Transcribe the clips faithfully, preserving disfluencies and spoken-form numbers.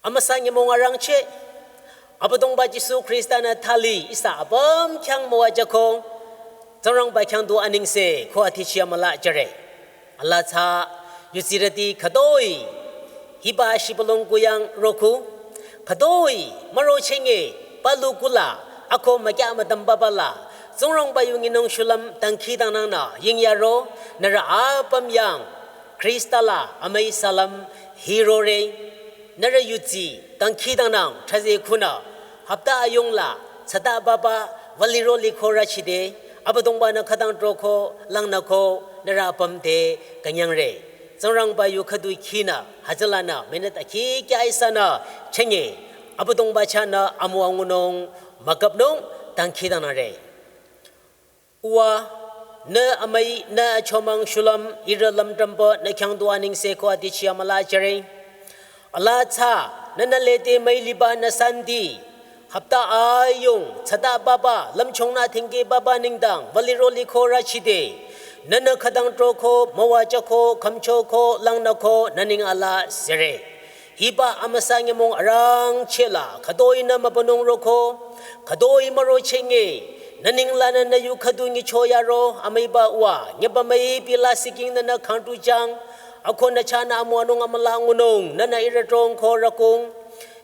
Amüsa nyümong arangcheh, Abüdongba Jisu Khrista-nü thali ihsa apüm khyang müwajüko, Tsingrangba khyang du anengse ko athichi amüla jüre. Alaa tsü, yudsirüti khütoi, hiba shibülung kuyang roko, khütoi, müro chenge, palu kula, ako mükya müdüm babala, Tsingrangba yu nyinung shulüm dangkhidangnangnü yingyaro, nührü apüm yang, Khrista la amüi salam hirore, nührü yudsi dangkhidangnang thraze khunü, hapta ayung la, tsüta baba, wüliro liko rachide, Abüdongba-nü khütang troko, langnüko, nührü apüm te künyangre. Tsingrangba yu khüdu khinü, hütsülanü, minute akhi kya ihsanü, chenge, Abüdongba chahnü amüwa ngunung, mükapnung, dangkhidangnangre. Uwa, nü amüi, nü achomang shulüm, ihrü lümdümpü, nü khyang du anengse ko athichi amüla jüre. Alaa tsü, nünü lede müi liba nü santi, hapta ayung, tsüta baba, lümchungnü thingke baba nengdang, wüliro liko rachide, nünü khütang troko, müwajüko, khümchoko, langnüko, nü neng alaa sere. Hiba amüsa nyümong arangcheh la, khütoinü mübünung roko, khütoi müro chenge, nü neng lanü nü yu khüdu nyicho yaro, amüiba uwa, nyeba müipi la siking nünü khangtujang, ako nü chahnü amüwanung amüla ngunung, nünü ihrü trong ko rakung.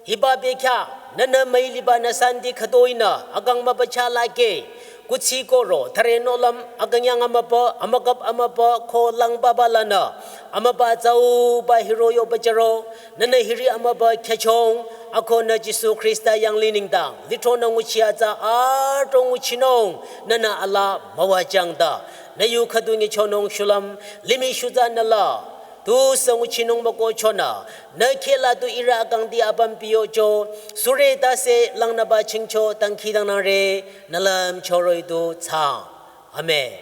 Hiba bekhyah, nünü müi liba nü santi khütoinü, akang mübücha lake, kuthsi koro, thüre nohlüm, akang yang amübü, amükap amübü, ko lang baba lanü, amübü tsauba hiro yo bajüro, nünü hiri amübü khyüchong, ako nü Jisu Khrista yanglih nengdang, lithronü nguchi atsa, adrong nguchinung, nünü alaa müwajüng ta, nü yu khüdu nyichonung shulüm, limih shutsa nü la, tusü nguchinung mükohchonü, nü kheh la tu ihrü akangti apüm piyocho, sure tase langnüba chingcho dangkhidangnangre, nü lümcho roh-i du thsaang. Amen.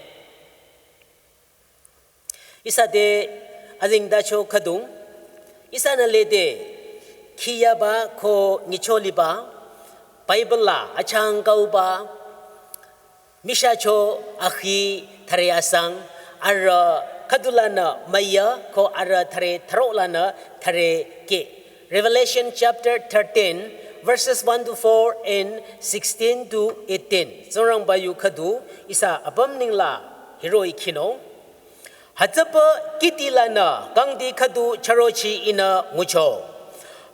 Ihsa te azengtacho khüdung, ihsanü lede, khiyaba ko nyicho liba, Bible la achangkauba, Mishacho akhi thüre asang, arüh khüdu lanü müya ko arüh thüre thüro lanü thüre keh. Revelation chapter thirteen, verses one to four and sixteen to eighteen. Tsingrangba yu khüdu ihsa apüm neng la hiroh-i khinung. Hütsüpü kihdi lanü kangti khüdu chürochi ihnü ngucho.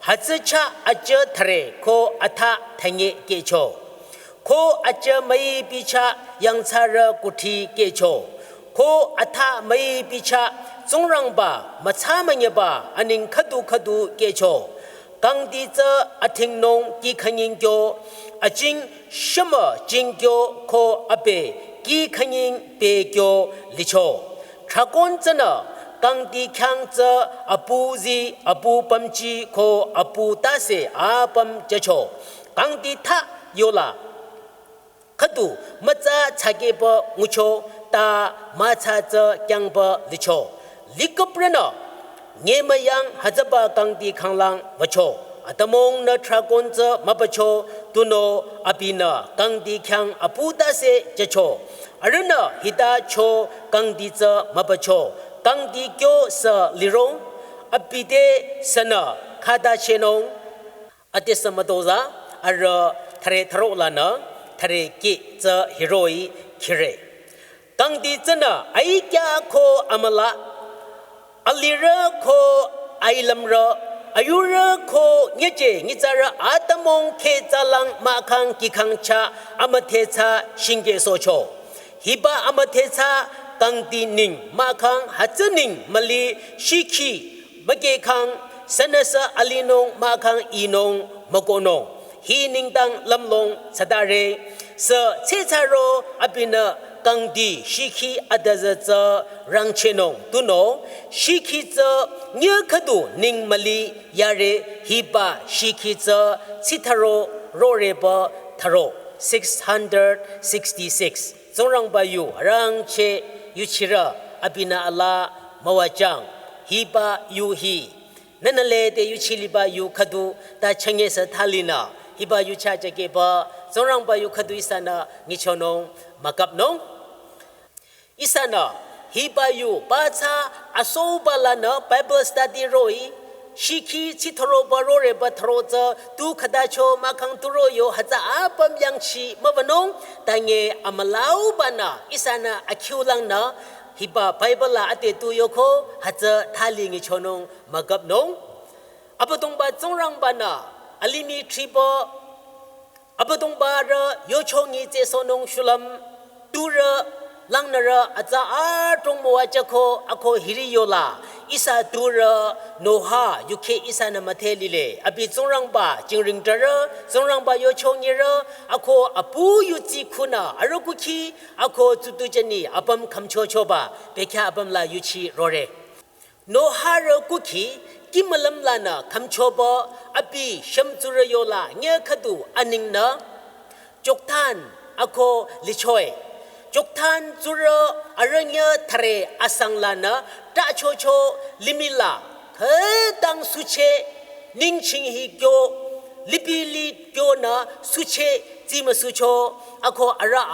Hütsü chah atsü thüre ko atha thünye kehcho. Ko atsü müipi chah yangthsarü kuthri kehcho. Ko atha müipi chah Tsingrangba mütsa münyeba aneng khüdu khüdu kehcho. Kangti tsü atingnung kih khanying kyo, ajing shümü jing kyo ko ape kih khanying pe kyo licho. Thrakon tsünü kangti khyang tsü apu zi, apu pümji ko apu tase apüm jücho. Kangti thah yola khüdu mütsa tsakehpü ngucho, ta mütsa tsü kyangpü licho. Liküprünü nyemüyang hütsüba kangti khanglang wücho. Atümungnü thrakon tsü mübücho, tunüo abinü kangti khyang apu tase jücho. Arühnü hita cho kangti tsü mübücho. Kangti kyo sü lirong, abi te sünü khatachehnung. Ade sü mütozah, arüh thüre thüro lanü thüre keh tsü hiroh-i khire. Kangti tsünü aikya ko amüla, alirü ko ailümrü, ayurü ko nyüje nyitsarü atümung kheh tsalang mahkhang kihkhang chah amüdhethsa shingkehsohcho. Hiba amüdhethsa kangti neng mahkhang hütsü neng müli shikhi mükehkhang sünüsü alinung mahkhang inung mükohnung. Hi nengdang lümlong tsütare, sü tsehthsaro abinü kangti shikhi adüzü tsü rangchehnung. Tunüo shikhi tsü nyüh khüdu neng müli yare, hiba shikhi tsü tsithsaro roreba thsaro, six hundred sixty-six. Tsingrangba yu arangcheh yuchirü abinü alaa müwajüng. Hiba yu hi nünü lede yuchi liba yu khüdu ta chünye sü thalinü, hiba yu chah jakehba Tsingrangba yu khüdu ihsanü nyichonung mükapnung. Ihsanü hiba yu pathsa asoba lanü Bible study roh-i Shikhi chithoro ba rore ba tharo tsü tu khütacho mahkhang turo yo hütsü apüm yangchi mübünung, tange amülau banü ihsanü akhiulangnü hiba Bible la ate tu yoko hütsü thali ngichonung müküpnung. Abüdongba Tsingrangbanü alimih thriba Abüdongbarü yochongi tsehsohnung shulüm, turü langnürü atsa adrong müwajüko ako hiri yola, ihsa turü Noah yukheh ihsanü müdhe lile, abi Tsingrangba jingring trarü, Tsingrangba yochongirü, ako apu yudsi khunü arüh kukhi, ako tsutujüni apüm khümchochoba, bekhyah apüm la yuchi rore. Noah-rü kukhi kih mülüm lanü khümchoba abi shümtsurü yola nyüh khüdu anengnü Joktan ako lichoe. Joktan tsurü arüh nyüh thüre asang lanü trahchocho limih la khütang sucheh ningching hi kyo lipili kyonü sucheh tsimüsucho ako arüh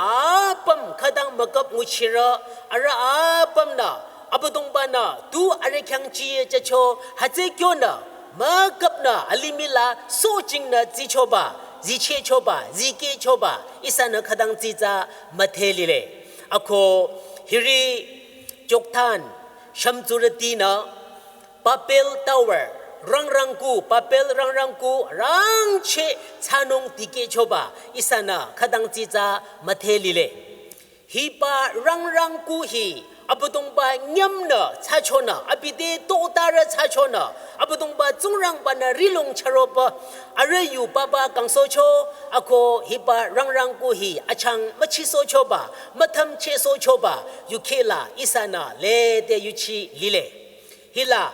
apüm khütang müküp nguchirü arüh apümnü Abüdongbanü tu arüh khyang chiye jücho hütsü kyonü müküpnü alimih la sojingnü tsichoba, zichehchoba, zikehchoba, ihsanü khütang tsitsa müdhe lile. Ako hiri Joktan shümtsurütinü Babel Tower, rangrangku, Babel rangrangku, rangcheh thsanung dikehchoba, ihsanü khütang tsitsa müdhe lile. Hiba rangrangku hi Abüdongba nyümnü thsachonü, abi te totarü thsachonü, Abüdongba Tsingrangbanü rihlong chüroba, arüh yu papa kangsohcho, ako hiba rangrangku hi achang müchisohchoba, müthümchehsohchoba, yukheh la ihsanü lede yuchi lile. Hila,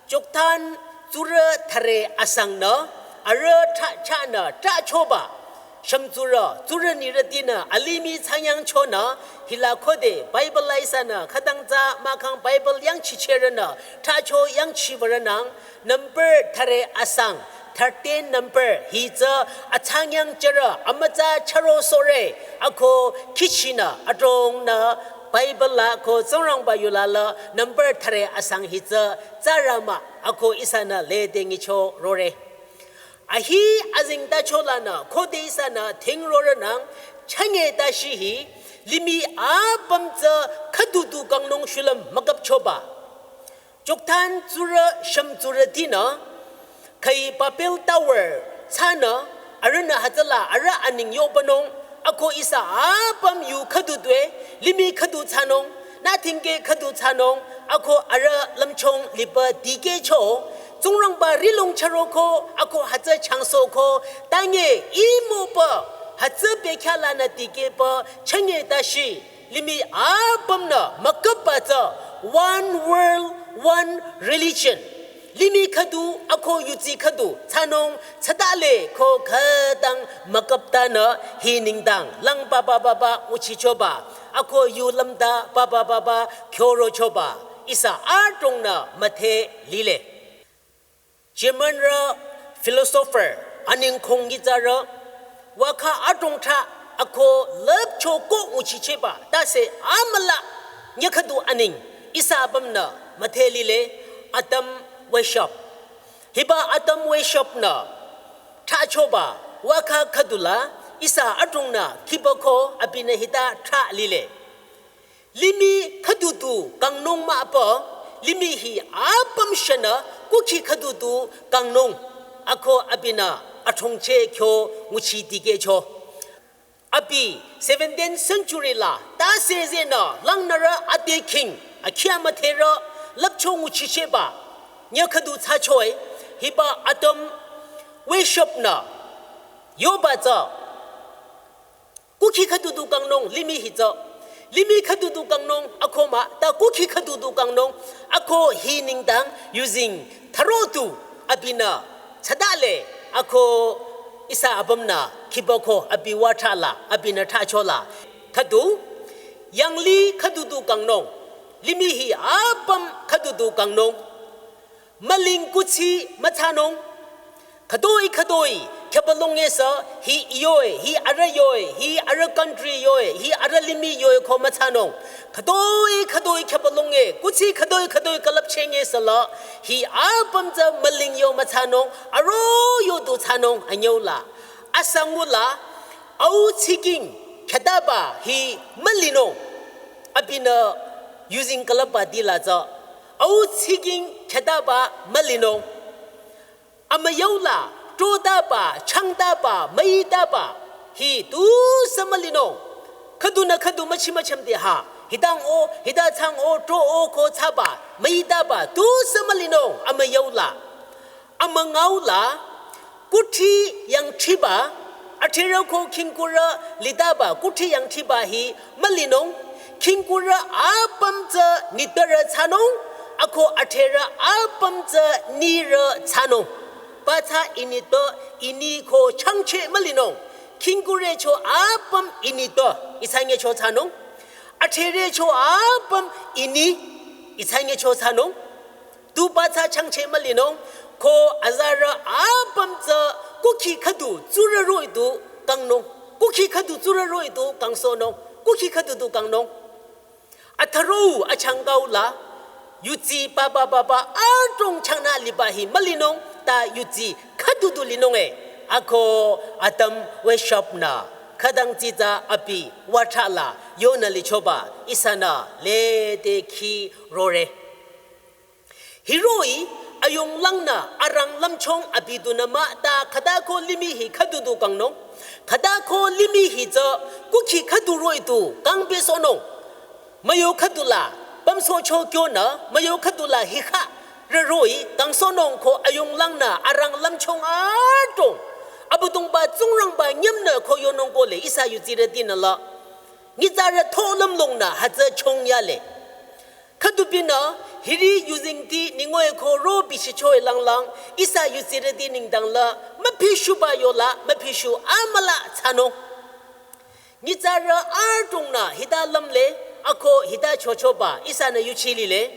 Joktan tsurü thüre asangnü, arüh trahchahnü trahchoba, shümtsurü, tsurü nirütinü alimih thsanyangchonü, hila khode Bible la ihsanü khütang tsü mahkhang Bible yangchichehrünü, trahcho yangchibarünang, number thüre asang, thirteen number, hi tsü athsangyangchirü, amütsa chürosohre, ako kihchinü, adrongnü, Bible la ko Tsingrangba yula la number thüre asang hi tsü tsarü mah ako ihsanü lede ngicho rore. Ahi azengtacho lanü khode ihsanü thingrorünang chünye tashi hi limih apüm tsü khüdu du kangnung shulüm müküpchoba. Joktan tsurü shümtsurütinü, khüi Babel Tower thsanü, arühnü hütsüla arüh aneng yohpünung, ako ihsa apüm yu khüdu due, limih khüdu thsanung, nü thingkeh khüdu thsanung, ako arüh lümchung liba dikehcho, Tsingrangba rihlong chüroko, ako hütsü changsohko, tange imoba, hütsü bekhyah lanü dikehba, chünye tashi, limih apümnü müküpba tsü one world, one religion. Limih khüdu ako yudsi khüdu thsanung thsatale ko khütang müküptanü hi nengdang lang papa papa nguchichoba ako yu lümta papa papa kyorochoba ihsa adrongnü müdhe lile. Germanrü philosopher aneng khongitsarü, wakha adrong trah ako lüpcho ko nguchichehba, tase amüla nyüh khüdu aneng, ihsa apümnü müdhe lile, Adam Weishaupt. Hiba Adam Weishaupt-nü trahchoba, wakha khüdu la, ihsa adrongnü khibako abinü hita trah lile. Limih khüdu du kangnung mah apü, limih hi apüm shanü kukhi khüdu du kangnung, ako abinü athongcheh kyo nguchi dikehcho. Abi seventeenth century la tase zenü langnürü ade king akhi amüdherü lüpcho nguchichehba nyüh khüdu thsachoe, hiba Adam Weishaupt-nü yoba tsü kukhi khüdu du kangnung limih hi tsü. Limih khüdu du kangnung ako mah, ta kukhi khüdu du kangnung ako hi nengdang yuzeng thüro du abinü thsatale ako ihsa apümnü khibako abi watrah la, abinü trahcho la. Khüdu, yanglih khüdu du kangnung. Limih hi apüm khüdu du kangnung. Müling kuthsi müthsanung. Khütoi khütoi khyübülung-e sü, hi yoe, hi arüh yoe, hi arüh country yoe, hi arüh limih yoe ko müthsanung. Khütoi khütoi khyübülung-e, kuthsi khütoi khütoi külüpcheng-e süla, Hi apüm tsü müling yo müthsanung, aro yo du thsanung anyüu la. Asangula, au tsiking khütaba hi mülinung. Abinü using kalaba dila tsü. Au tsiking khütaba mülinung. Amüyüu la, trotaba, changtaba, müitaba, hi tusü mülinung. Khüdunü khüdu müchi mücham de ha. Hidang o, hida chang o, tro o ko thsaba, müitaba, tusü mülinung, amüyüu la. Amüngau la, kuthsi yangthsiba, athrerü ko khingkurü litaba, kuthsi yangthsiba hi mülinung, khingkurü apüm tsü nitpürü thsanung, ako athrerü apüm tsü nirü thsanung. Pathsa initpü ini ko changcheh mülinung, khingkurü cho apüm initpü, ihsa nge cho thsanung, athrerü cho apüm ini, ihsa nge cho thsanung. Tu pathsa changcheh mülinung, ko azarü apüm tsü kukhi khüdu tsurü roh-i du kangnung, kukhi khüdu tsurü roh-i du kangsohnung, kukhi khüdu du kangnung. Atharou achangkau la, yudsi papa papa adrong changnü liba hi mülinung, ta yudsi khüdu du linung e, ako Adam worship nü, khütang tsitsa abi wathala, yonü lichoba, ihsanü lede khi rore. Hiroh-i, ayung langnü arang lümchung abi dunü mah ta khüta ko limih hi khüdu du kangnung. Khüta ko limih hi tsü kukhi khüdu roh-i du kangpehsohnung. Müyo khüdu la, pümsohcho kyonü, müyo khüdu la hikha, rüroh-i, kangsohnung ko ayung langnü arang lümchung adrong. Abüdongba Tsingrangba nyümnü ko yonung ko le ihsa yudsirütinü la. Nyitsarü tho lümlongnü hütsü chong yale. Khüdubinü, hiri yuzengti ningoi ko ro bichichoi langlang, ihsa yudsirüti nengdang la, müphishuba yola, müphishu amüla thsanung. Nyitsarü adrongnü hita lümle, ako hita chochoba, ihsanü yuchi lile.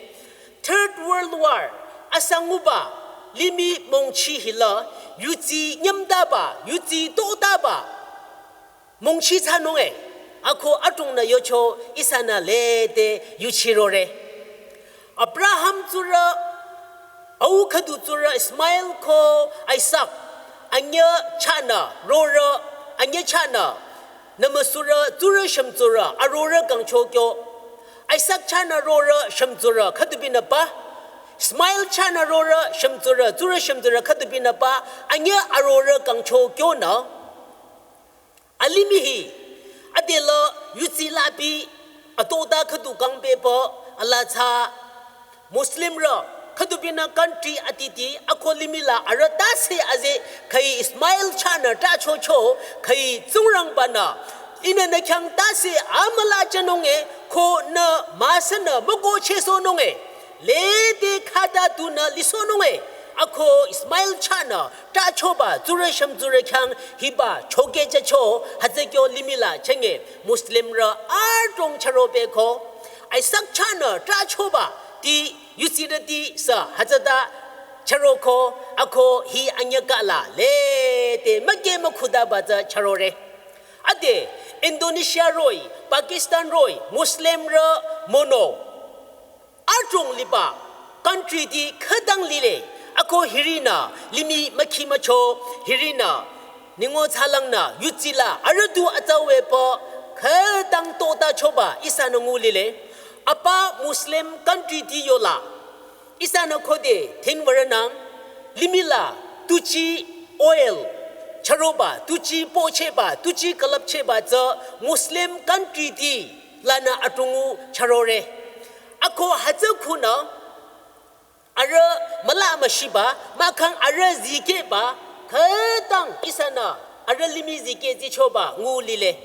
Third World War, asanguba, limih mongchi hila, yudsi nyümtaba, yudsi totaba. Mongchi thsanung e, ako adrongnü yocho ihsanü lede yuchirore. Abraham tsurü, au khüdu tsurü Ismail ko Isaac, anyü chahnü rorü, anyü chahnü, nümüsurü tsurü shümtsurü, arorü kangcho kyo. Isaac chahnü rorü shümtsurü, khüdubinü pa. Ismail chahnü rorü shümtsurü, tsurü shümtsurü, khüdubinü pa, anyü arorü kangcho kyonü. Alimih hi, adela yudsi labi, atota khüdu kangpehpü, ala tsü, Muslimrü, khüdubinü country atiti, ako limih la arüh tase aze, khüi Ismail chahnü ta chocho, khüi Tsingrangbanü, ihnü nü khyang tase amüla jünung e, ko nü müsanü müko chehsohnung e, lede khüta dunü lisohnung e, ako Ismail chahnü, ta choba, tsurü shümtsurü khyang hiba, choke jücho, hütsü kyo limih la chenge, Muslimrü adrong chüro pehko, Isaac chahnü ta choba, ti yudsirüti sü hütsüta chüroko, ako hi anyüka la, lede müke mükhutaba tsü chürore. Ade, Indonesia roh-i, Pakistan roh-i, Muslimrü mono. Adrong liba, country ti khütang lile, ako hirinü, limih mükhi mücho, hirinü, ningo thsalangnü, yudsi la, arüh du atsa wepü, khütang tota choba, ihsanü ngu lile. Apa Muslim country ti yola, ihsanü khode, thin würanang, limih la, tuchi oil, chüroba, tuchi pochehba, tuchi külüpchehba tsü, Muslim country ti, lanü adrongnü chürore. Ako hütsü khunü, arüh müla müshiba, mahkhang arüh zikehba, khütang ihsanü, arüh limih zikeh zichoba, ngu lile.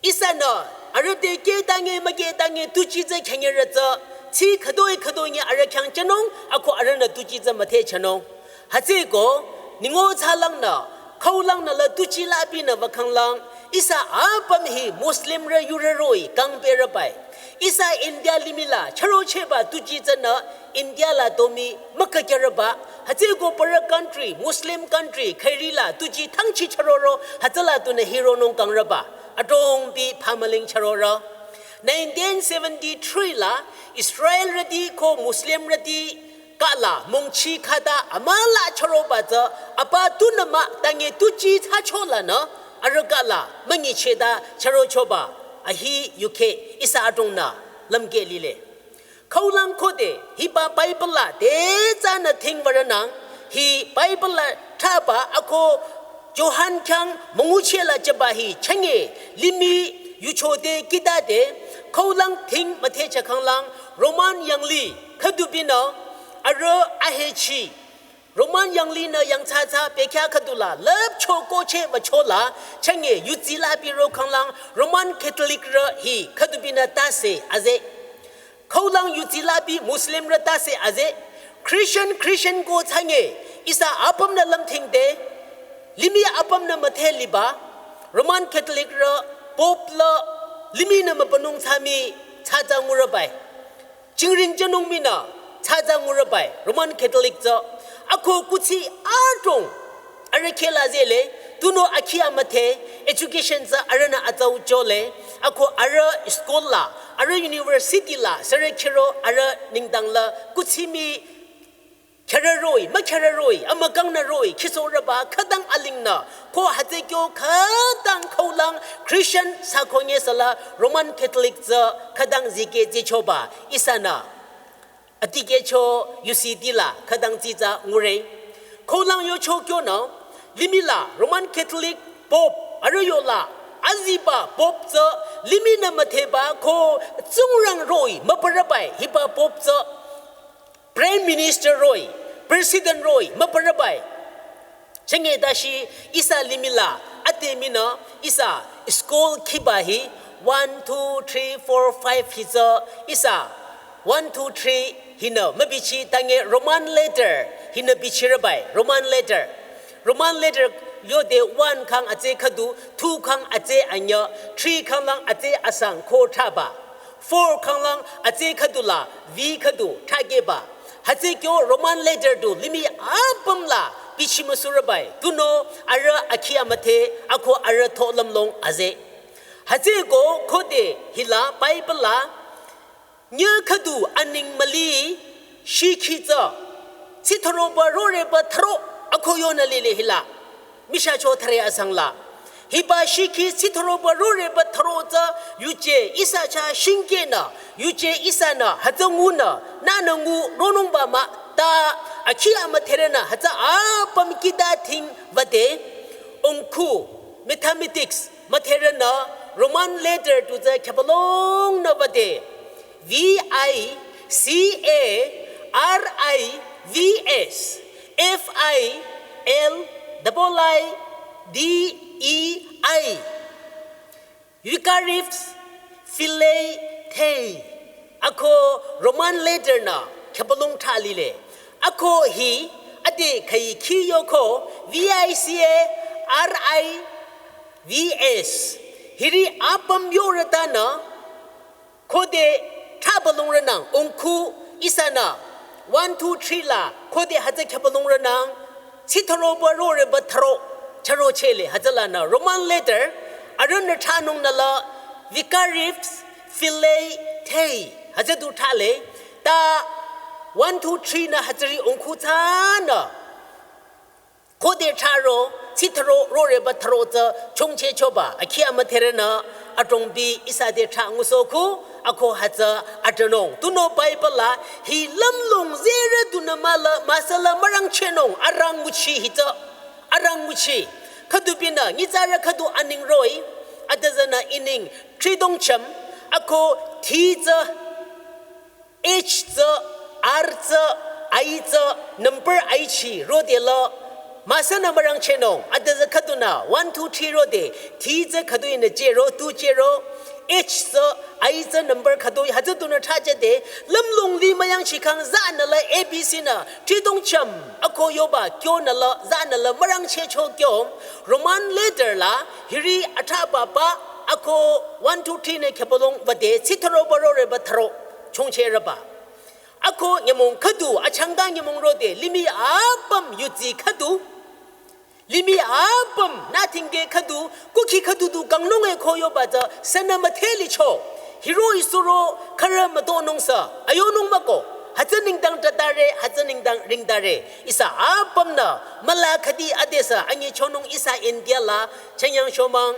Ihsanü, arüh te keh tange, mükeh tange, tuchi tsü khyangye rü tsü, tsi khütoi khütoi nge arüh khyang jünung, ako arühnü tuchi tsü mütheh jünung. Hütsüko, ningo thsalangnü, khaulangnü la tuchi la abinü wükhanglang, ihsa apüm hi Muslimrü yurü roh-i kangpehrübai. Ihsa India limih la chürochehba tuchi tsünü India la domi mükükyarüba. Hütsüko parü country, Muslim country, khairi la tuchi thangchi chüroro, hütsüla tunü hironung kangrüba. Adrongpi phamüling chüroro. Nineteen seventy-three la Israelrüti ko Muslimrüti kala mongchi khata amüla chüroba tsü apa tunü mah tange tuchi thsacholanü arüh kala münyichehta chürochoba ahi yukheh ihsa adrongnü lümkeh lile. Khaulang khode hiba Bible la te tsünü thingwürünang hi Bible la thraba ako Johan khyang müngucheh la jüba hi chünye limih yuchode kidade khaulang thing müthehchah khanglang Roman yangli khüdubinü arüh ahechi Roman yanglinü yangthsathsa bekhyah khüdula lüpcho kohcheh wüchola chünye yudsi la biro khanglang Roman Catholic rü hi khüdubinü tase aze. Khaulang yudsi la bi Muslim rü tase aze. Christian Christian ko chünye ihsa apümnü lümthingde limih apümnü mütheh liba Roman Catholic rü Pope la limihnü mübünung thsami thsatsa ngurübai. Jingring jünung minü thsatsa ngurübai Roman Catholic tsü. Ako kuthsi adrong arüh khehla zele tunüo akhi amüdhe education tsü arühnü atsau jole ako arüh school la arüh university la sürü khiro arüh nengdang la kuthsi mii khyürü roh-i mükhyürü roh-i amükangnü roh-i khisohrüba khütang alingnü ko hütsü kyo khütang khaulang Christian thsakonye süla Roman Catholic tsü khütang zikeh zichoba ihsanü atikehcho yusiti la khütang tsitsa ngure. Khaulang yocho kyonü limih la Roman Catholic Pope arüh yola aziba Pope tsü limihnü müdheba ko Tsingrang roh-i mübürübai hiba Pope tsü Prime Minister roh-i President roh-i mübürübai. Chünye dashi ihsa limih la ade minü ihsa school khiba hi one two three four five hi tsü ihsa one two three hinü mübichi tange Roman letter hinü bichirübai Roman letter. Roman letter yode one khang atse khüdu two khang atse anyüh three khanglang atse asang ko thraba. Four khanglang atse khüdula V khüdu thrakehba. Hütsü kyo Roman letter du limih apüm la bichi müsurübai tunüo arüh akhi amüdhe ako arüh tho lümlong aze. Hütsüko khode hila Bible la nyüh khüdu aning müli shikhi tsü tsithroba roreba thro ako yonü lile hila. Mishacho thre asang la hiba shikhi tsithroba roreba thro tsü yuje ihsa chah shingkehnü yuje ihsanü hütsü ngunü nünü ngu ronungba mah ta akhi amüdherünü hütsü apüm kida thing wüde ongkhu mathematics müdherünü Roman letter du tsü khyübülongnü wüde V I C A R I V S F I L double I D E I. Eucharist Filii Dei. Ako Roman letter nü khyübülong thra lile. Ako hi ade khai khi yoko V I C A R I V S. Hiri apüm yorütanü khode thrabülongrünang ongkhu ihsanü one two three la khode hütsü khyübülongrünang tsithroba roreba thro chürochehle hütsülanü Roman letter arühnü thranungnü la Vicarius Filii Dei hütsü du thrale ta one two three nü hütsüri ongkhu thsanü khode thraro tsithro roreba thro tsü chongchehchoba akhi amüdherünü adrongbi ihsa te thra ngusohko ako hütsü adrünung. Tunüo Bible la hi lümlong zerü dunü müla müsüla mürangchehnung arang nguchi hi tsü arang nguchi. Khüdubinü nyitsarü khüdu aning roh-i adüzünü ining thridongchem ako thi tsü H tsü, R tsü, I tsü, number I chi, rode la, müsünü mürangchehnung, adüzü khüdunü, one, two, three rode, thi tsü khüdu inü zero, two zero, H tsü, I tsü number khüdu, hütsü dunü thra jüde, lümlong li müyangchikhang zanü la A B C nü, thridongchem, ako yoba, kyonü la, zanü la, mürangchehcho kyo, Roman letter la, hiri athraba ba, ako one, two, three nü khyübülong bade, tsithro baro reba thro. Chongchehreba. Ako nyümong khüdu, achangka nyümong rode, limih apüm yudsi khüdu. Limih apüm, nü thingke khüdu, kukhi khüdu du kangnung e ko yoba tsü, sünü müdhe licho. Hiroh-i suro, khürü mütonung sü, ayonung mah ko. Hütsü nengdang tatare, hütsü nengdang ringtare. Ihsa apümnü müla khüdi adesü anyichonung ihsa India la, chenyang shomang,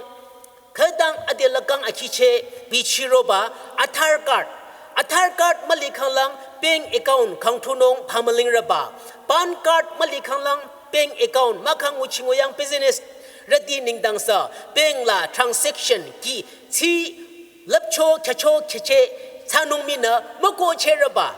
khütang ade lakang akhiche bichiroba, Aadhaar card. Aadhaar card mülikhanglang bank account khangthunung phamülingrüba. PAN card mülikhanglang bank account mahkhang nguchingoyang business rüti nengdangsü bank la transaction ki tsi lüpcho khyücho khyüche thsanung minü mükohcherüba.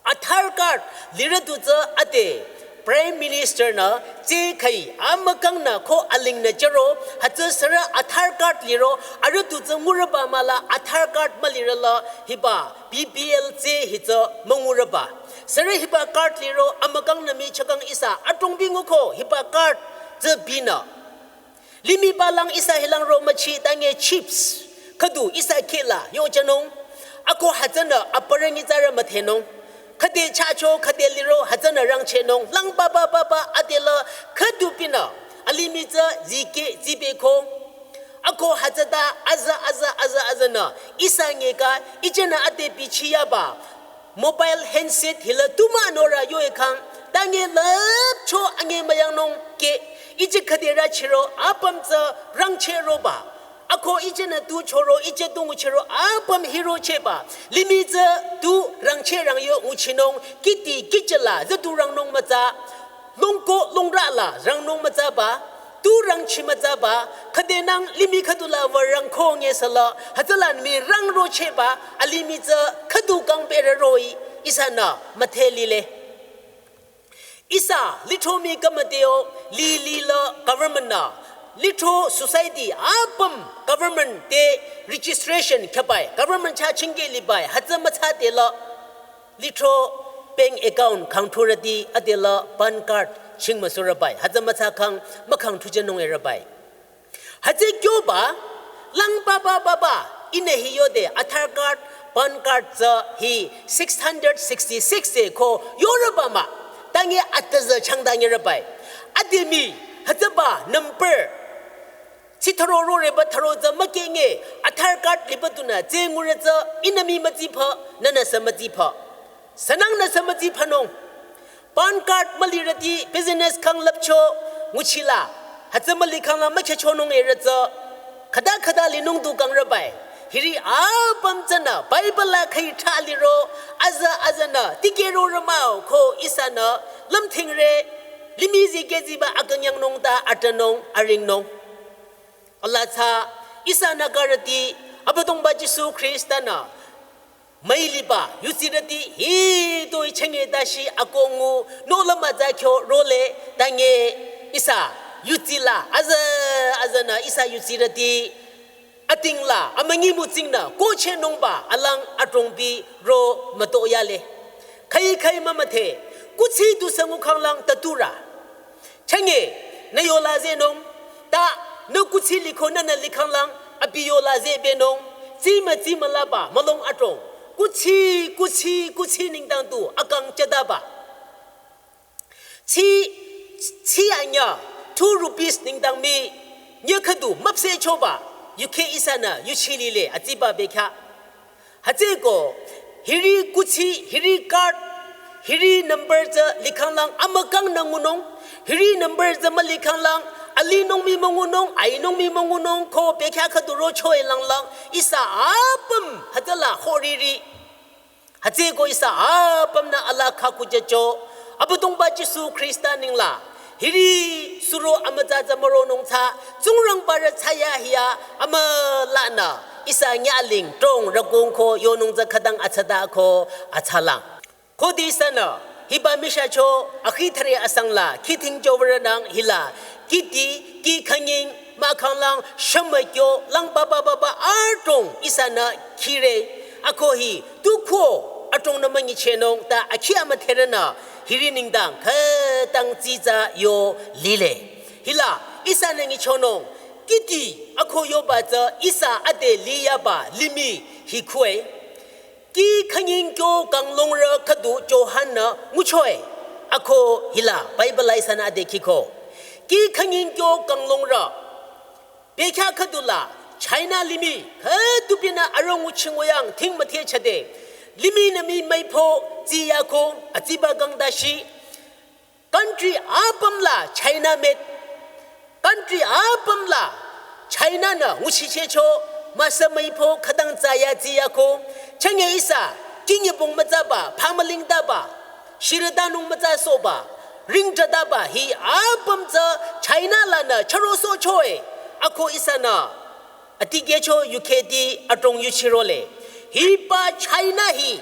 Aadhaar card lirüdu tsü ade Prime Minister nü tsü khüi amükangnü ko alingnü chüro, hütsü sürü Aadhaar card liro, arüdu tsü ngurüba mahla Aadhaar card mülirüla hiba B P L tsü hi tsü müngurüba. Sürü hiba card liro amükangnü mi chakang ihsa adrongbi nguko hiba card tsü binü. Limih palang ihsa hilang ro müchi tange chips. Khüdu ihsa khila yojünung. Ako hütsünü aparü nyitsarü müdhenung. Khüde chacho khüde liro hütsünü rangchehnung. Lang papa papa adela khüdu binü. Alimih tsü zikeh zibeko. Ako hütsüta azü azü azü azünü. Ihsa ngeka ijenü ade bichiyaba. Mobile handset hila tuma norü yoekhang, tange lüpcho ange müyangnung ke, ije khüde rü chiro apüm tsü rangchehroba. Ako ijenü tu choro, ije tu nguchiro apüm hirochehba. Limih tsü tu rangcheh rangyo nguchinung, kiti kichela züdu rangnung mütsa. Longko longrü la rangnung mütsaba, tu rangchi mütsaba, khüdenang limih khüdula wü rangko ngesüla, hütsüla mi rangrochehba, alimih tsü khüdu kangberü roh-i, ihsanü müdhe lile. Ihsa lithro mi kamateo, lilila government nü, lithro society apüm government te registration khyübai, government chah chingkeh libai, hütsü mütsa tela. Lithro bank account khangthurüti adela PAN card chingmüsurübai. Hütsü mütsa khang mükhangthujünung erübai. Hütsü kyoba, lang papa papa, ihnü hi yode Aadhaar card, PAN card tsü hi six hundred sixty-six se ko yorüba mah. Tange atüzü changdangerübai. Ademi, hütsüba number. Tsi tharo roreba tharo tsü mükenge, Aadhaar card liba tunü tsü ngure tsü ihnü mi mütsipha, nünüsü mütsipha. Sünangnüsü mütsiphanung. PAN card mülirüti business khang lüpcho nguchila. Hütsü mülikhangla mükhechonung erü tsü. Khüta khüta linung du kangrübai. Hiri apüm tsünü Bible la khüi thra liro azü azünü tikeh rorümao ko ihsanü lümthingre limih zikeh ziba akünyangnung ta atranung aringnung. Allah tsü ihsanü karüti Abüdongba Jisu Khrista nü müiliba yutsirüti hitoi chenge tashi akongu nola mütsa kyo role tange ihsa yutsila azü azünü ihsa yutsirüti atingla amünyi mütsingnü kohchehnungba alang adrongbi ro mütoyale. Khüi khüi mümüdhe kuthsi du süngu khanglang taturü. Chenge, nü yola zehnung, ta, nü kuthsi liko nünü likhanglang, abi yola zehbenung, tsima tsima laba, mülung adrong. Kuthsi, kuthsi, kuthsi nengdang tu, akang chadaba. Tsi, tsi anya, two rupees nengdang mi, nye khüdu, müpsehchoba, yukheh ihsanü, yuchi lile, atsiba bekhyah. Hütsüeko, hiri kuthsi, hiri card, hiri number tsü likhanglang amükangnü ngunung, hiri number tsü mülikhanglang, alinung mi müngunung, ainung mi müngunung, ko bekhyah khüdu rochoe langlang, ihsa apüm, hütsüla horiri. Hütsüeko ihsa apümnü alaa khakujücho, Abüdongba Jisu Khrista nengla, hiri suro amütsa tsü müronung tsü, Tsingrangba rü thsayahiya, amülanü, ihsa nyaling, trong, rakung ko, yonung tsü khütang atsata ko, atsalang. Khode ihsanü, hiba mishacho, akhi thare asangla, khithing chobarünang hila, kiti, ki khanying, mahkhanglang, shümükyo, lang papa papa, adrong, ihsanü, khire, ako hi, tu ko, adrongnü münyichehnung, ta akhi amüdherünü, hiri nengdang, khütang tsitsa yo lile. Hila, ihsanü nyichonung, kiti, ako yoba tsü, ihsa ade liyaba, limih, hi kue. Ki khanying kyo kanglungrü khüdu Johan-nü nguchoe. Ako hila Bible la ihsanü ade khiko. Ki khanying kyo kanglungrü. Bekhyah khüdula China limih khüdu binü arüh nguchi nguyang thing müthehchade. Limih nü mi müipho Tsi yako, atsiba kangdashi. Country apüm la China met. Country apüm la China nü nguchichehcho, müsa müipo khütang tsü ya tsi yako. Chenge ihsa, kingi bung mütsaba, pamaling taba, shirütanung mütsasohba, ring tadaba, hi apüm tsü China lanü chürosohcho e, ako ihsanü atikehcho yukheti adrong yuchirole. Hiba China hi,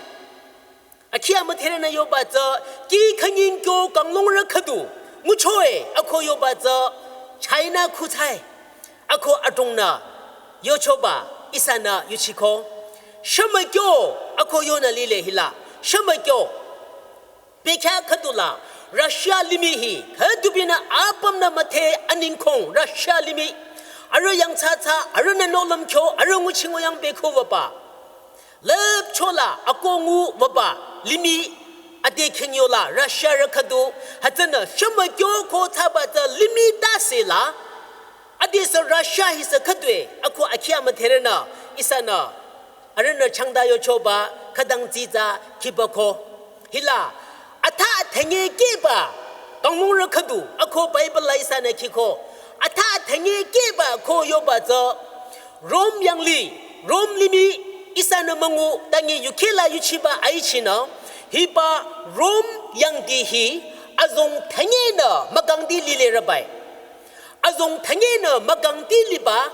akhi amüdherünü yoba tsü, kih khanying kyo kanglungrü khüdu ngucho e, ako yoba tsü, China khuthai, ako adrongnü yochoba ihsanü yuchiko. Shümükyo, ako yonü lile hila, shümükyo. Bekhyah khüdula, Russia limih hi, khüdubinü apümnü müdhe aningkong Russia limih. Arüh yangthsathsa, arühnü nohlüm kyo, arüh nguchingo yang bekhu wüba. Lüpchola akongu wüba limih, ade khingyola Russia rü khüdu, hütsünü shümükyo ko thsaba tsü limih tase la, adesü Russia hisü khüdue, ako akhi amüdherünü, ihsanü, arühnü changda yochoba, khütang tsitsa, khibako. Hila, atha athenge keba, kanglungrü khüdu, ako Bible la ihsanü khiko. Atha athenge keba ko yoba tsü, Rome yangli, Rome limih, ihsanü müngu, tangi yukhela yuchiba aichinü, hiba Rome yangdi hi, azong thengenü mükangdi lile rübai. Azong thengenü mükangdi liba,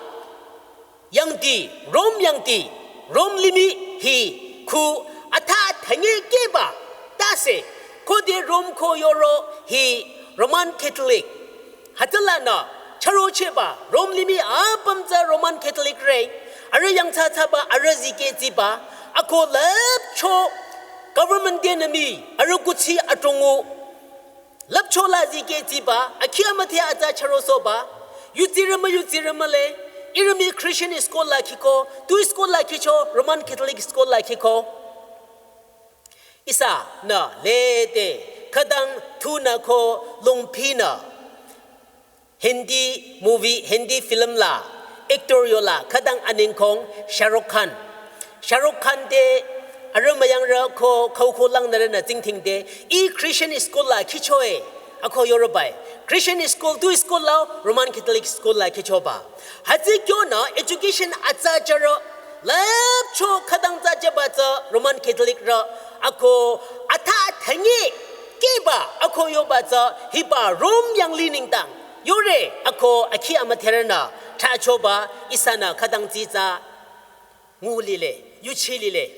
yangdi, Rome yangdi, Rome limih hi khu atha thenge keba tase, khode Rome ko yoro hi Roman Catholic. Hütsülanü, chürochehba, Rome limih apüm tsü Roman Catholic re, arüh yangthsathsaba, arüh zikeh tsiba, ako lüpcho government tenü mii, arüh kuthsi adrongnü, lüpchola zikeh tsiba, akhi amüdhe atsa chürosohba, yutsirü mü yutsirü mühle, ihrü mii Christian school la khiko, tu school la khicho, Roman Catholic school la khiko. Ihsanü lede, khütang tunü ko lungpinü. Hindi movie, Hindi film la, actor yola, khütang aningkong, Shah Rukh Khan. Shah Rukh Khan te, arüh müyangrü ko, khau ko langnürünü tsingdhingde, ih Christian school la khicho e, ako yorübai. Christian school, tu school la, Roman Catholic school la khichoba. Hütsü kyonü education atsa jürü, lüpcho khütang tsü jüba tsü Roman Catholic rü, ako atha thenge keba, ako yoba tsü hiba Rome yangli nengdang yore, ako akhi amüdherünü thrachoba ihsanü khütang tsitsa ngu lile, yuchi lile.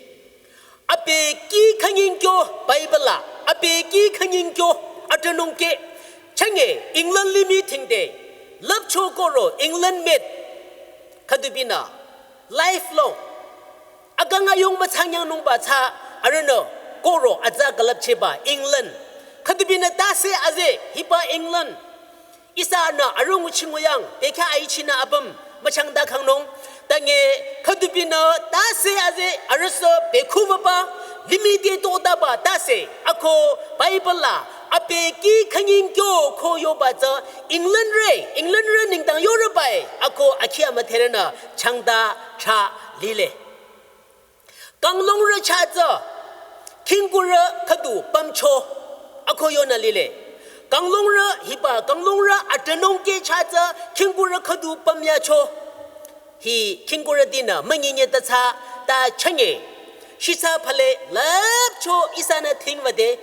Ape kih khanying kyo Bible la, ape kih khanying kyo atünung ke, chenge England limih thingde, lüpcho koro England met, khüdubinü, lifelong, akang ayung müthsangyangnungba tsü, arühnü, koro atsa külüpchehba England, khüdubinü tase aze, hiba England, ihsanü arüh nguchingo yang, bekhyah aichinü apüm, müchangda khangnung, tange khüdubinü tase aze arühsü bekhu wüba, limih te totaba tase, ako Bible la, ape kih khanying kyo ko yoba tsü, England re, England re nengdang yorübai, ako akhi amüdherünü changda thra lile. Kanglungrü chah tsü, khingkurü khüdu pümcho, ako yonü lile. Kanglungrü hiba, kanglungrü atünung ke chah tsü, khingkurü khüdu pümyacho. Hi khingkurütinü, münyinye ta tsü, ta chenge. Shitsa phale, lüpcho ihsanü thingwüde,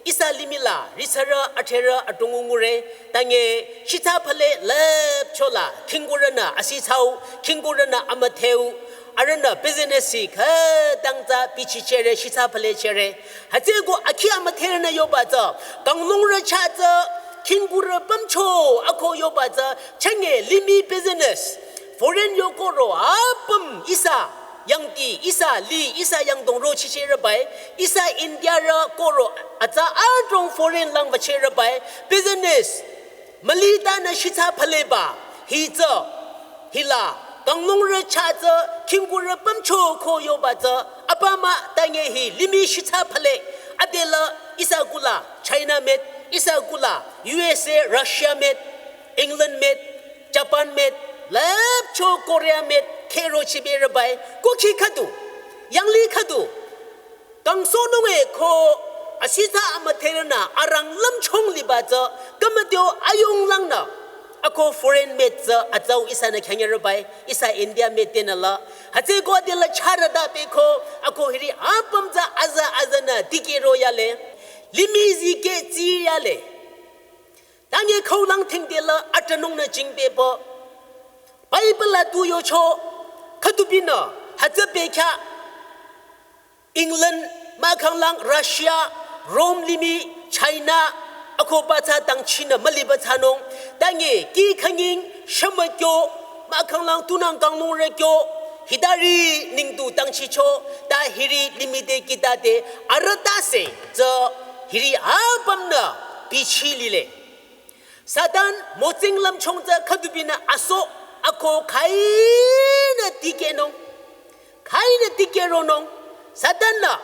ihsa limih la, risarü, atherü, adrong ngure, tange, shitsa phale, lüpcho la, khingkurünü, asitsau, khingkurünü, amütheu, arühnü, business si, khütang tsü, bichichehre, shitsa phale chehre. Hütsüko, akhi amüdherünü yoba tsü, kanglungrü chah tsü, khingkurü pümcho, ako yoba tsü, chenge, limih business, foreign yo koro, apüm, ihsa, yangdi, ihsa, li, ihsa, yangdong rochichehrübai, ihsa, India rü koro, atsa, adrong foreign lang wüchehrübai, business, mülitanü shitsa phaleba, hi tsü, hila, kanglungrü chah tsü, khingkurü pümcho ko yoba tsü, apümü tange hi, limih shitsa phale, adela, ihsa kula, China met, ihsa kula, U S A, Russia met, England met, Japan met, lüpcho Korea met, khero chibehrübai, kukhi khüdu, yangli khüdu, kangsohnung e ko Asitsa amüdherünü arang lümchung liba tsü, kümüdeo ayung langnü. Ako foreign made tsü atsau ihsanü khyanyarübai, ihsa India made tenü la. Hütsüeko adela charada peko, ako hiri apüm tsü aza azanü dikehro yale. Limih zikeh tsi yale. Tangi khaulang thingdela atranungnü jingpepü. Bible la tu yocho, khüdubinü, hütsü bekhyah. England, mahkhanglang Russia, Rome limih, China, ako ba tsü tangchinü müliba tsünung, tangi ki khanying, shümükyo, mahkhanglang tunang kanglungrükyo, hitari ningdu tangchicho, ta hiri limih te kita te, arüh tase, tsü hiri apümnü, bichi lile. Satan motsing lümchung tsü khüdubinü aso ako khainü dikehnung, khainü dikehronung, Satan-nü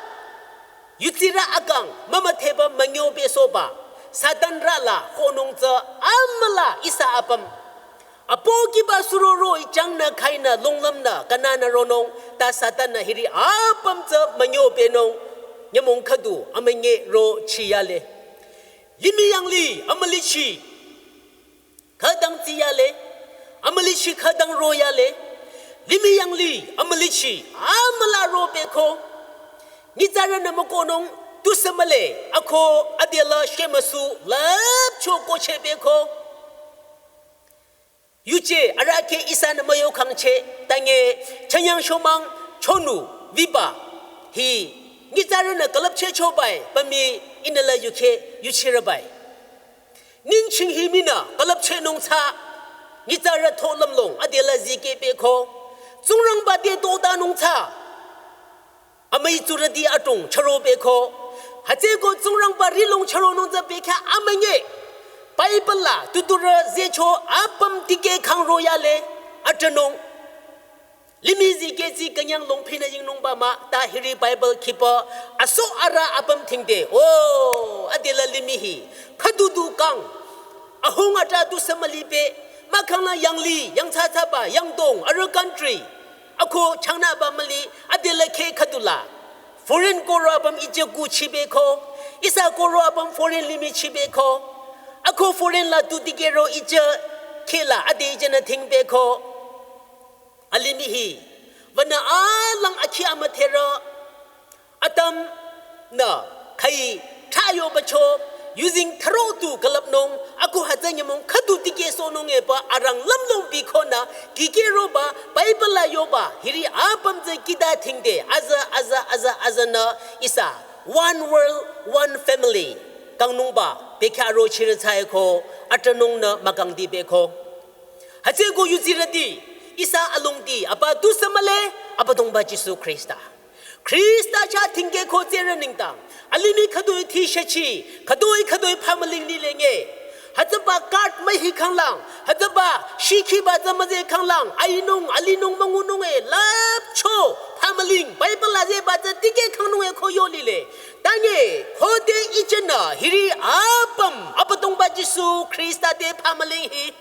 yutsirü akang mümüdheba münyo besohba, Satan rü la khonung tsü amüla ihsa apüm. Apo kiba suroro ichangnü khainü longlümnü kananü ronung, ta Satan-nü hiri apüm tsü münyo benung, nyümong khüdu amünyi ro chiyale. Limih yanglih amülichi khütang tsiyale, amülichi khütang royale, limih yanglih amülichi amüla ro beko. Nyitsarünü mükohnung tusü mühle, ako adela shemüsu lüpcho koche beko. Yuje arahkheh ihsanü müyo khangcheh, tangi chanyang shomang chonu viba. Hi, nyitsarünü külüpchehchobai, pümii ihnü la yukheh yuchirübai. Ningching hi minü külüpchehnung tsü, nyitsarü tho lümlong, adela zikeh beko. Tsingrangba te totanung tsü. Amüi tsurüti atung chüro beko. Hütsüeko Tsingrangba rihlong chüronung tsü bekhyah amünyi. Bible la tuturü zehcho apüm tikeh khang royale. Atranung. Limih zikeh tsi künyang longphinü yingnungba mah ta hiri Bible khipü aso arüh apüm thingde. O, adela limih hi. Khüdudu kang. Ahung atra tusü mülibe. Mahkhangla yanglih, yangthsathsaba, yangdong, arüh country. Ako changnüba müli, adela kheh khüdula. Foreign koro apüm ije kuchi beko. Ihsa koro apüm foreign limih chi beko. Ako foreign la tu dikehro ije kheh la, ade ijenü thing beko. Alimih hi. Vanü alang akhi amüdherü. Atümnü, khai, thrayobacho, using throw tu külüpnung, ako hütsü nyümong khüdu dikehsohnung epü arang lümlong bikhonü, kikeh roba, Bible la yoba, hiri apüm tsü kita thingde, aza, aza, aza, azanü, ihsa, one world, one family, kangnungba, bekhyah ro chirü tsü eko, atranungnü mükangdi beko. Hütsüeko yutsirüti, ihsa alongdi, apa tusü mühle, Abüdongba Jisu Khrista. Khrista chah thingkeh ko tsürü nengdang. Alimih khütoi thi shachi, khütoi khütoi phamüling lile nge. Hütsüba card mühi khanglang, hütsüba shikhiba tsü müzeh khanglang, ainung, alinung müngunung e, lüpcho, phamüling, Bible la zehba tsü tikeh khangnung e ko yo lile. Tangi, khode ijenü, hiri apüm, Abüdongba Jisu Khrista te phamüling hi.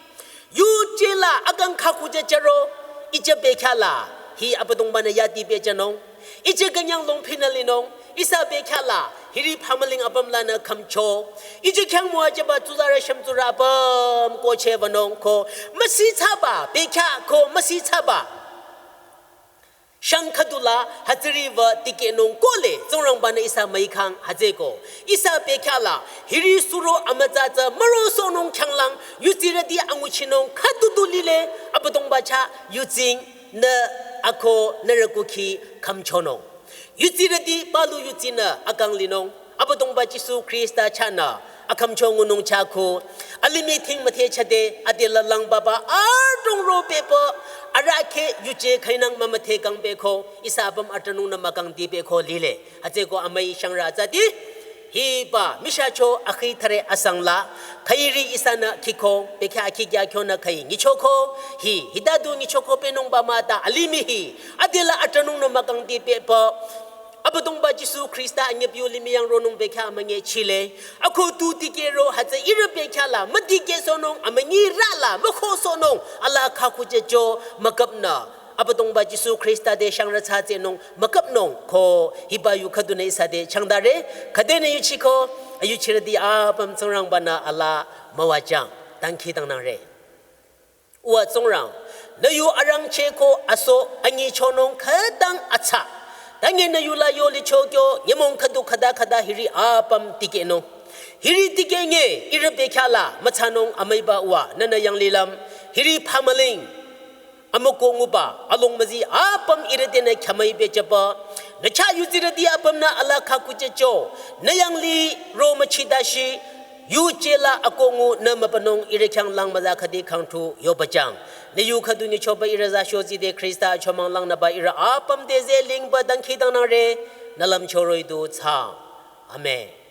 Yuje la akang khaku je chüro, ije bekhyah la, hi Abüdongbanü yadi bejünung, ije künyang longphinü linung, ihsa bekhyah la, hiri phamüling apüm lanü khümcho, ije khyang müwajüba tsuzarü shümtsurü apüm kocheh wünung ko, müsithsaba, bekhyah ko, müsithsaba. Shang khüdula hütsüri wü tikehnung kohle, Tsingrangbanü ihsa müikhang hütsüeko. Ihsa bekhyah la, hiri suro amütsa tsü mürosohnung khyanglang, yutsirüti anguchinung khüdu du lile, Abüdongba chah yutsing nü ako nührü kukhi khümchonung. Yutsirüti palu yutsinü akang linung. Abüdongba Jisu Khrista chahnü, akhümcho ngunung chah ko, alimih thing müthe chade, adela lang baba, adrong ro bepü, arahkheh yuje khainang mümüthe kang beko, ihsa apüm atranungnü mükangdi beko lile. Hütsüeko amüi shangrü tsüti, hiba, mishacho akhi thare asang la, khairi ihsanü khiko, bekhyah akhi kya khyonü khai, nyichoko, hi, hita du nyichoko penungba mah ta, alimih hi, adela atranungnü mükangdi bepü, Abüdongba Jisu Khrista anyüpyu limih yang ronung bekhyah amünyi chile. Ako tu tikeh ro hütsü ihrü bekhyah la, mütikehsohnung amünyi rü la, mükhosohnung, ala khaku je jo, müküpnü. Abüdongba Jisu Khrista te shangrü thsatsenung müküpnung ko hiba yu khüdunü ihsa te changdare, khüdenü yuchiko, ayuchirüti apüm Tsingrangba-nü alaa müwajüng, dangkhidangnangre. Uwa Tsingrang, nü yu arangcheh ko aso anyichonung khütang atsa. Tange nü yula yolicho kyo, nyümong khüdu khüta khüta hiri apüm tikehnung. Hiri tikehnge, ihrü bekhyah la müthsanung amüiba uwa, nünü yanglilüm, hiri phamüling. Amükoh nguba, along müzi apüm ihrü tenü khyamüi bejüba. Nü chah yuzirüti apümnü alaa khakuchehcho. Nü yanglih ro müchidashi, yuje la akoh ngu nü mübünung ihrü khyang lang müza khüdi khangthu yobajüng. Nü yu khüdu nyichoba ihrü za shozide Khrista achomang langnüba ihrü apüm te zeh lingba dangkhidangnangre, nü lümcho roh-i du thsaang. Amen.